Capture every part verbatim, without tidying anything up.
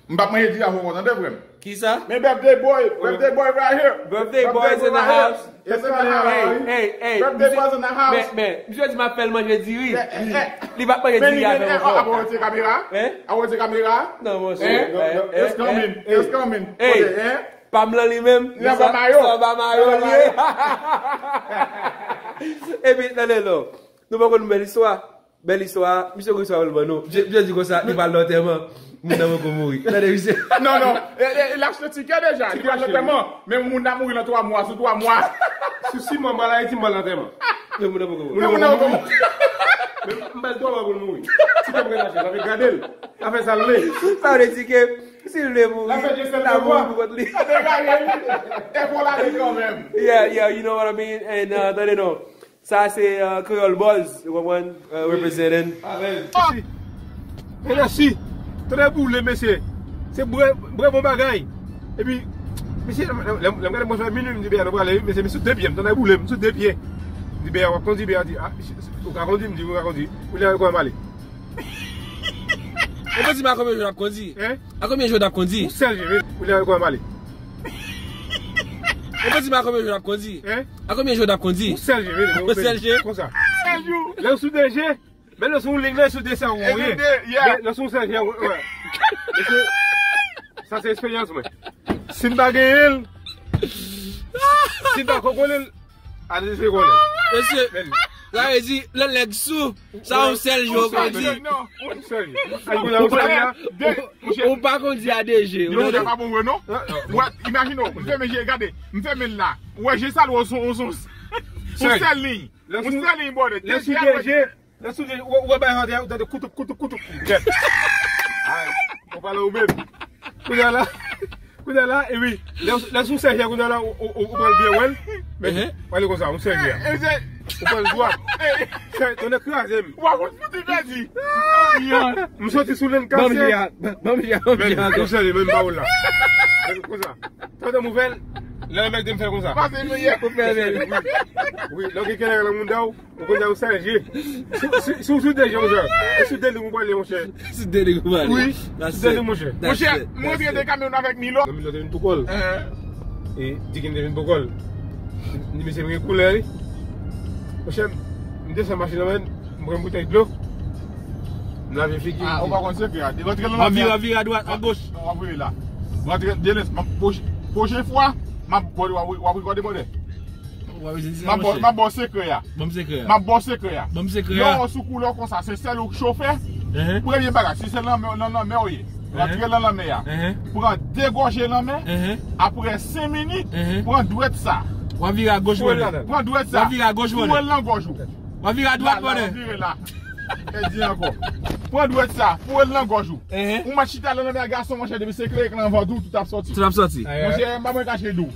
M p ap manje diri avè w, tande, frè m. Kisa? Men birthday boy, birthday boy right here. Birthday boy is in the house. Yes, in the house. Hey, hey, hey. Birthday boy is in the house. Men, men, misye di m ap fè l manje diri. Li p ap manje diri avè m ankò. Apo wete kamera? Hein? Apo wete kamera? Non, monchè. It's coming. It's coming. Hey. Kote, hein? Pa m lan li menm. Li anba mayo. Sa anba mayo li ye. Epi, tande non. Nou poko nou bèl istwa. Bèl istwa, misye gen istwa pou l ban nou. Je, je di konsa, li pral nan antèman. Moun nan poko mouri. Tande, misye. Non, non. E, e, e, l achte tikè deja. Li pral nan antèman. Men moun nan mouri nan twa mwa, sou twa mwa. Sou sis mwa, m pral Ayiti, m pral nan antèman. Men moun nan poko mouri. Men moun nan poko mouri. Men m ba l twa mwa pou l mouri. Tikè m gen lajan, sa fè gade l. Sa fè sa l vle. Sa vle di ke si l vle mouri, l ap mouri pou kont li. Sa degaje li. E fò l ale kanmenm. Yeah, yeah, you know what I mean? And, uh, tande non. Sa se, uh, Kreyòl Buzz, ou konprann? Uh, representing. Alèz. Mèsi. Tande boule, mesye. Se vrè, vrè bon bagay. Epi, mesye, lè, lè, lè m gade mwen fè minui, m di, "Bèya, nou prale, wi." Mesye, m sou de pye, m tande boule, m sou de pye. M di, "Bèya, w ap kondi?" Bèya di, "Ah, ou ka kondi?" M di, "Wi, m ka kondi." Ou lè kòman m ale? Ou pa di m a konbyen jou n ap kondi? Hein? A konbyen jou n ap kondi? Yon sèl je, wi. Ou lè kòman m ale? Ou pa di m a konbyen jou n ap kondi? Hein? A konbyen jou n ap kondi? Yon sèl je, wi. Yon sèl je? Konsa. Lè w sou de je, men lè w sou yon liy, lè w sou de sa, ou anyen. Lè w sou yon sèl je, wè. Sa se eksperyans mwen. Si m pa genyen l, si m pa konnen l, a de se konnen. Mesye, sa vle di, lè nèg sou, sa yon sèl je w kondi. Non, yon sèl je. Ou pa kondi a de je. Yo, sa pa bon vre, non. Wè, imajine w, m fèmen je, gade, m fèmen l la. Ou wè je sa, l wè yon, yon, yon sèl liy. Yon sèl liy, bòdè. Lè sou de je, Lè sou de, ou, ou wè bagay sa, ou tande koutouk, koutouk, koutouk. Ay, ou pale ou menm. Kounye a la, kounye a la, epi, lè, lè sou sèl je a, kounye a la, ou, ou, ou, ou pral byen wè l. Men, pale konsa, ou sèl je a. Ou pral dwat. Sèl, tonnè kraze m. Ou a konn fouti pèdi. M soti sou lenn kase. Ban m je a, ban m je a, ban m je a. Men, ou sèl je, men m ba ou l la. Men konsa. Tande m ouvè l, lè nèg di m fè konsa. Ou fèmen l. Wi, lè w gen kèlè nan mouda w, Ou konn sa, ou sèl je. Si, si, si w sou de je, monchè. E sou de liy ou prale, monchè. Sou de liy ou prale. Wi, sou de liy, monchè. Monchè, m rantre de kamyon avèk Milo. Nan Milo te vin pou kò l. E Dikin te vin pou kò l. Ni mesye m gen koulè, wi. Monchè, m desann machin nan, men, m pran boutèy dlo. M lave figi m. Ah, ou pa konn sekrè a. Rantre nan lanmè. W ap vire, w ap vire adwat, agoch. W ap vire la. Rantre, Denis, m ap, pwoch-, pwochen fwa, m ap, w ap, w ap rekòde, bòdè. M ap ba w sekrè a. Ban m sekrè a. M ap ba w sekrè a. Ban m sekrè a. Lè w sou koulè w konsa, se sèl ou k chofè. Premye bagay, si se lanmè, nan lanmè w ye, rantre nan lanmè a. Pran de gòje lanmè. Apre senk minit, pran dwèt sa. W ap vire agoch, bòdè. Pran dwèt sa. W ap vire agoch, bòdè. Foure l nan gòj ou. W ap vire adwat, bòdè. Vire la. E di ankò. Pran dwèt sa, foure l nan gòj ou. Ou mèt chita nan lanmè a, gason, monchè, depi se kleren k nan vant ou, tout ap sòti. Tout ap sòti. Monchè, m pa mwen kache di w.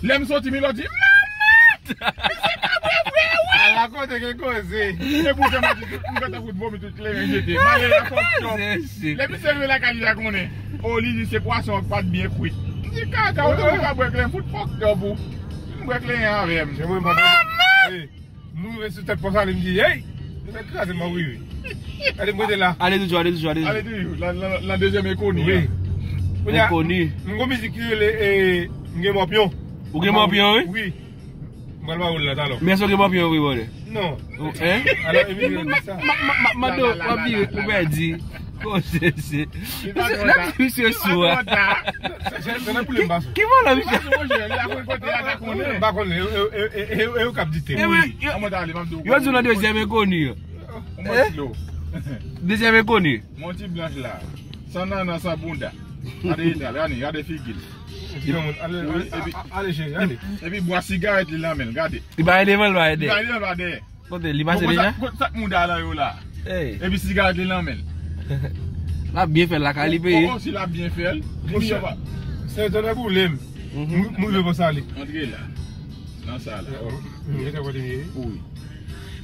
Lè m soti, Milo di, "Manman! Misye kabre vre, wi!" Ala kote gen koze. E poutan m ap di, m gentan fout vomi tout kleren jete. M ale la fòk chòp. Lè misye rive lakay li a konnen. O, li di se pwason an k pa t byen kwit. M di, "Kaka, ou te konn ka bwè kleren, fout fòk chòp ou." M bwè kleren avè m. Manman! M rive sou tèt pòs ale, m di, "Hey! Yo fè kraze m, m ap rive." Gade m rete la. Ale toujou, ale toujou, ale toujou. Ale toujou, nan, nan, nan dezyèm enkoni an. Wi. Kounye a, enkoni. M gon mizik ki rele, e, M gen mòpyon. Ou gen mòpyon, wi? Wi. M pral ba ou l la talè. Men èske w gen mòpyon, wi, bòdè? Non. Ou, hein? Alò, epi m di sa. M ap mande w, w ap vire, ou pèdi. Koze se. Se nan misye sou a. Ki vòlè misye? M pa konnen, e, e, e, e, e yo k ap di te. Yo di w nan dezyèm enkoni an. Dezyèm enkoni. Mon ti blanch la. San nannan, san bounda. Gade eta l, gade, gade figi l. Ale, ale, ale, cheri, ale. Epi bwa sigarèt li nan men l, gade. Li pa gen devan l, pa gen dèyè. Li pa gen devan l, pa dèyè. Kote, li mache deja? Kote sa k mouda lan yo la? Epi sigarèt li nan men l. L ap byen fè l lakay li peye. O, o, si l ap byen fè l. Monchè, se tonnè boule m. M, m rive konsa li. Antre la. Nan sa la. Wi.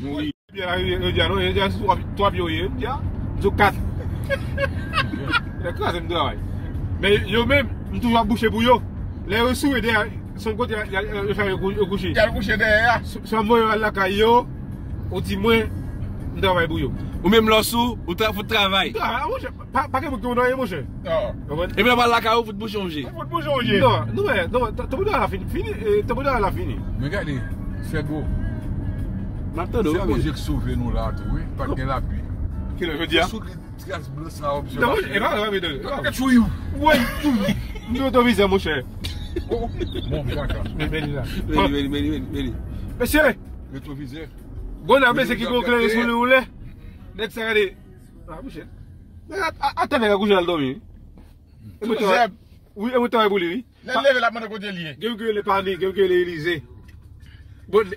Wi. Pyè la, yo di a non, yo di a sou twa, twa pye yo ye, yo di a, m sou kat. Yo kraze m travay. Men yo menm, m toujou ap bouche pou yo. Lè yo soure dèyè, se yon kote, y a, y a, yo fè yo kou-, yo kouche. Y al kouche dèyè a. Swa, swa m voye yo al lakay yo, ou di mwen, M travay pou yo. Ou menm lè w sou, ou tra- fout travay. Travay, monchè. Pa, pa gen moun ki konn anyen, monchè. Konprann? Epi lè w pral lakay ou, fout bouch yon je. Fout bouch yon je. Non, non, non, tanpri travay la fini. Fini, eh, tanpri travay la fini. Men gade, Sègo. M ap tande w. Se Bondye k sove nou la tou, wi. Pa t gen lapli. Kilè jodi a? Sou li tras blan sa w ap jwe. Non, e pa vre, e pa vre. Ou pa ka tchouy ou. Woy, tchouy. M gen retwovizè, monchè. Oh, bon, kaka. Men, men li la. Men li, men li, men li, men li, men li. Mesye! Retwovizè. Bon, nan mesye ki gon kleren sou li ou lè. Nèg sa gade. Ah, monchè. Nèg a, a, atè nèg a kouche al dòmi, wi. E mwen travay. Wi, e mwen travay pou li, wi. Lè l leve, l ap mande kote l ye. Gen yon ki rele Pani, gen yon ki rele Elize. Bon,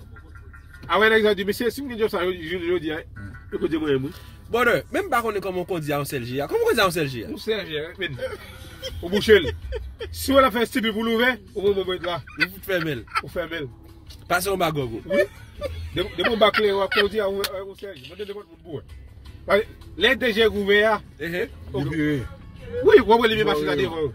avè nèg sa di, mesye, si m gen djòb sa, jodi, jodi a, e kote mwen menm, wi. Brother, men m pa konnen kòman w kondi a yon sèl je a. Kòman w kondi a yon sèl je a? Yon sèl je, men. Ou bouche l. Si w la fè stipi pou l ouvè, ou pran moman la. Ou fout fèmen l. Ou fèmen l. Pase yon ba gòg ou. Wi. De- Depi w ba kleren w ap kondi a yon, yon sèl je. Mande nenpòt moun pou wè. Pase, lè de je ouvè a. Ehe. Wi, w ap wè limyè machin la devan yo.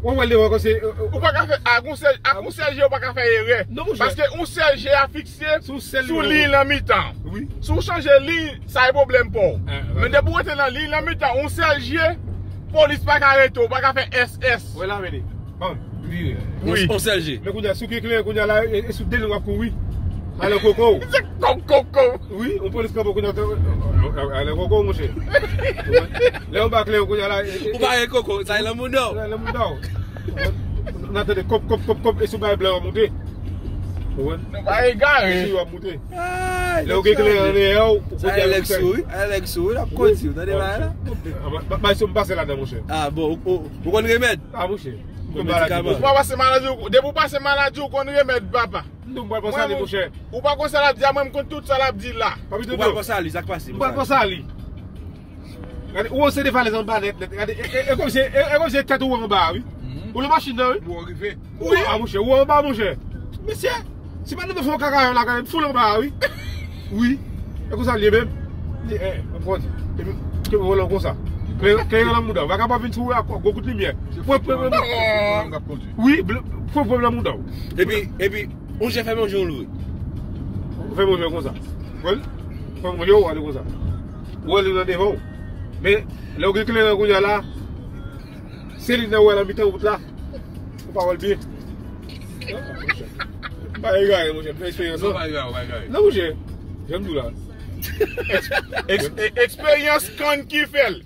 W ap wè l devan kòmsi, eh, eh, ou pa ka fè, ak yon sèl, ak yon sèl je, ou pa ka fè erè. Non, monchè. Paske yon sèl je a fikse sou liy lan mitan. Wi. Si w chanje liy, sa e pwoblèm pa w. Men depi w rete nan liy lan mitan, yon sèl je, polis pa ka rete w, pa ka fè S S. Wè la, men li. Bon, vire. Wi. On sèl je. Men kounye a, si w gen kleren, kounye a la, e, e sou de liy w ap kouri. Alè koko. Se koko, koko. Wi, yon polis kanpe w kounye a, alè koko, monchè. Lè yon ba kleren kounye a la, e, e, ou pa gen koko, sa e lan mouda w. Sa e lan mouda w. N a tande kòp, kòp, kòp, kòp, e sou bay blan w ap moute. Ou konprann? Nou pa egare. E sou yo ap moute. Lè w gen kleren nan dèyè w, ou kondi a yon sèl. Alex ou, wi. Alex ou, wi, l ap kondi w, tande bagay la. Bay si m pase ladan, monchè. Ah, bon, ou, ou, ou konn remèd? Ah, monchè. Ou konn medikaman. Ou pa pase maladi, ou, depi w pase maladi, ou konn remèd, papa. M di w m pral pran sali, monchè. Ou pa konn sa l ap di a, mwen m konn tout sa l ap di la. Ou pral pran sali, sa k pase? M pral pran sali. Gade, ou se de falèz anba nèt, nèt. Gade, e, e, e kòmsi, e, e kòmsi tèt ou anba, wi. Ou nan machin nan, wi. Ou rive. Wi, a, monchè, ou anba, monchè. Mesye, si pa nou fè yon kakayon la, gade, foul anba, wi. Wi. E konsa l ye menm. Li, eh, m konn. Epi, ke vòlò konsa. Kleren, kleren lan mouda. Vakabon vin sou ou ak gwo kout limyè. Pwen, pwen, pwen. Wi, pwen, pwen lan mouda w. Epi, epi, yon je fèmen, yon je louvri. Fèmen yon je konsa. Wè l? Fèmen yon je, w ale konsa. Wè l nan devan w. Men, lè w gen kleren kounye a la, se li nan wè nan mitan wout la. Ou pa wè l byen. Pa egare, monchè, m fè eksperyans lan. Non, pa egare, pa egare. Non, monchè. Jan m di w la. Eks-, eks-, e-, eksperyans kann ki fè l.